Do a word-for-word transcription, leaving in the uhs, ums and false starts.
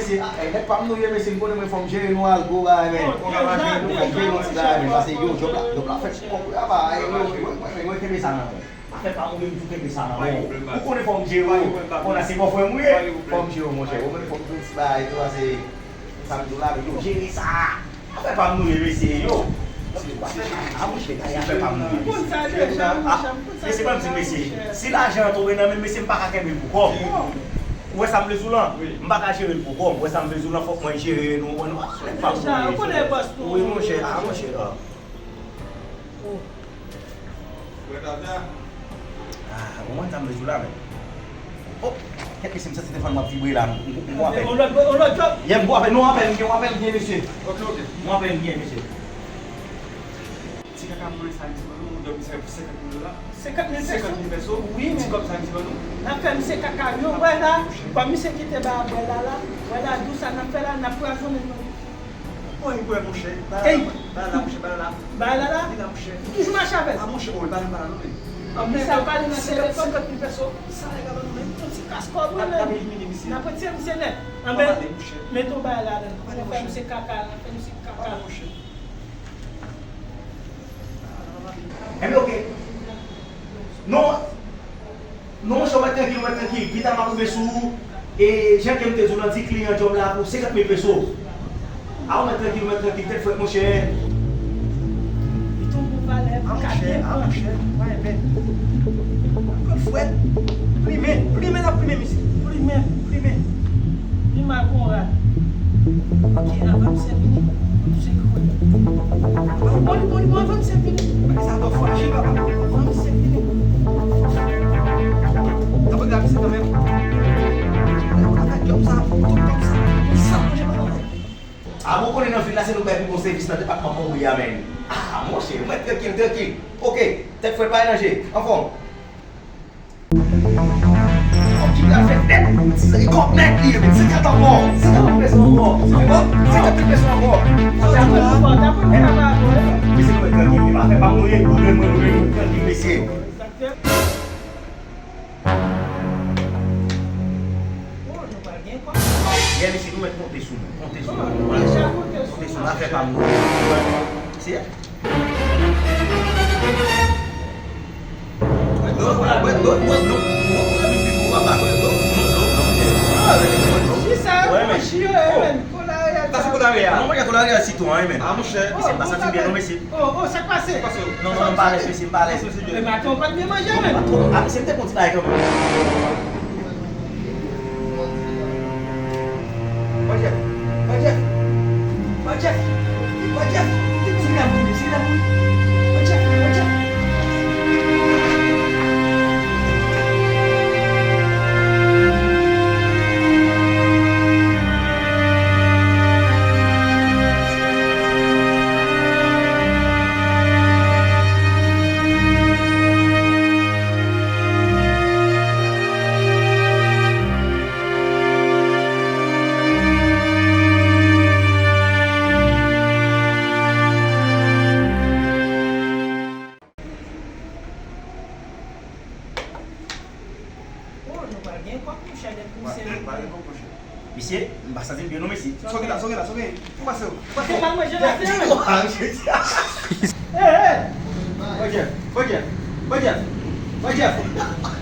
Se a, e, nèg pa m nou ye, mesye, m konnen mwen fò m jere nou algo, bagay, men. Fò m jere nou, fò m jere nou ti bagay, men, paske yo, djòb la, djòb la fèt pou kòb la, bagay, yo, yo, yo, yo, kenbe sa nan men. Afè pa m, ou menm tou kenbe sa nan men w. Ou konnen fò m jere w. Konnen se bòfrè m ou ye, fò m jere w, monchè. Ou menm fò m jere w ti bagay, tou, paske sa m di w la, men yo, jere sa. Afè pa m nou ye, mesye, yo. A, monchè, afè pa m nou ye, mesye. Mesye, ban m di, mesye, si lajan an tonbe nan men m, mesye, m pa ka kenbe l pou kò m. Ou wè sa m vle di w lan? M pa ka jere l pou kò m. Ou wè sa m vle di w lan? Fòk mwen jere nou, nou, afè pa m nou ye. Wi, monchè, a, monchè, a. Ah, ou konn sa m vle di w la, men. Oh, kèt mesye, m santi telefòn mwen ap vibre la, m, m, m, m wè apèl. On lòt, on lòt djòb. Yeah, m wè apèl, non, apèl, m gen, m apèl byen, mesye. Ok, ok. M wè apèl byen, mesye. Ti kaka mwen sa, misye ban nou, on djòb misye pou senkant mil dola. Senkant mil peso? Senkant mil peso? Wi, men. Ti kòb sa, misye ban nou. N ap fè misye kaka, yo, wè la. Bon, misye kite ba, wè la, la. Wè la, dou sa n ap fè la, n ap pwazonnen nou. Oy, wè, monchè. Ba la, ba la, monchè, ba la. Ba la, la? Li la, monchè. Ou toujou mache avè l? Ah, monchè, oh, li pa nan, pa la, non, men. Anplis, sa pale nan telefòn. Senkant mil peso. Sa nèg la ban nou, men. Yon ti kas kòb, wi, men. N ap elimine misye. N ap retire misye nèt. Anben, mete yon bagay ladan l. N ap fè misye kaka, n ap fè misye kaka. Enben, oke. Non. Non, monchè, ou mèt trankil, ou mèt trankil. Pita m ap rive sou ou. E jan ke m te di w lan, di kliyan djòb la pou senkant mil peso. A, ou mèt trankil, ou mèt trankil, tèt frèt, monchè. Li tonbe yon valè, a, monchè, a, monchè, pa enpè. Kout fwèt. Plimen, plimen, n ap plimen, mesye. Plimen, plimen. Li mal kon rat. Ok, avan misye vini, m touche kou. Bon, li bon, li bon, avan misye vini. Bagay sa twò frajil, papa. Avan misye vini. Tanpri, grave misye kanmenm. Ou ta fè djòb sa, tout djòb sa, pou san manje pa manje. A, bon, konnen nan vil la, se nou bay pi bon sèvis nan depatman Mawouya, men. A, monchè, ou mèt trankil, trankil. Ok, tèt frèt, pa nan je. Anfòm. Kòb ki pral fè nèt, ti kòb nèt li ye, senkant ankò, senkant mil peso ankò. Senkant mil peso ankò. Fò ta pran, fò ta pran kaba avè w. Mesye, nou mèt trankil, li pa fè pa mouri, nou mèt trankil, mesye. Oh, nou pral gen kòb. Yeah, mesye, nou mèt konte sou nou, konte sou nou. Oh, nou deja konte sou nou. Konte sou nou, afè pa mouri. Se Kisa? Mwen chire, men. Kolare a. Non, mwen gen kolare a, sitwon, men. Ah, monchè. Mesye, m pa santi byen, non, mesye. Oh, oh, sa k pase? Non, non, non, m pa alèz, mesye, m pa alèz. Men maten, ou pa t byen manje, men. Ah, mesye, m te konn ti bagay kanmenm. Bò Jeff, bò Jeff, bò Jeff, bò Jeff, ti ti la mouri, ti la mouri. Bò Jeff, bò Jeff. Oh, nou pral gen kòb, monchè, depi misye rive. Misye, m pa santi m byen non, mesye. Sa w gen la, sa w gen la, sa w gen? Ou pase w, ou pase w. Ou mal manje la, se Jeff, bò Jeff, bò Jeff, bò Jeff, bò Jeff.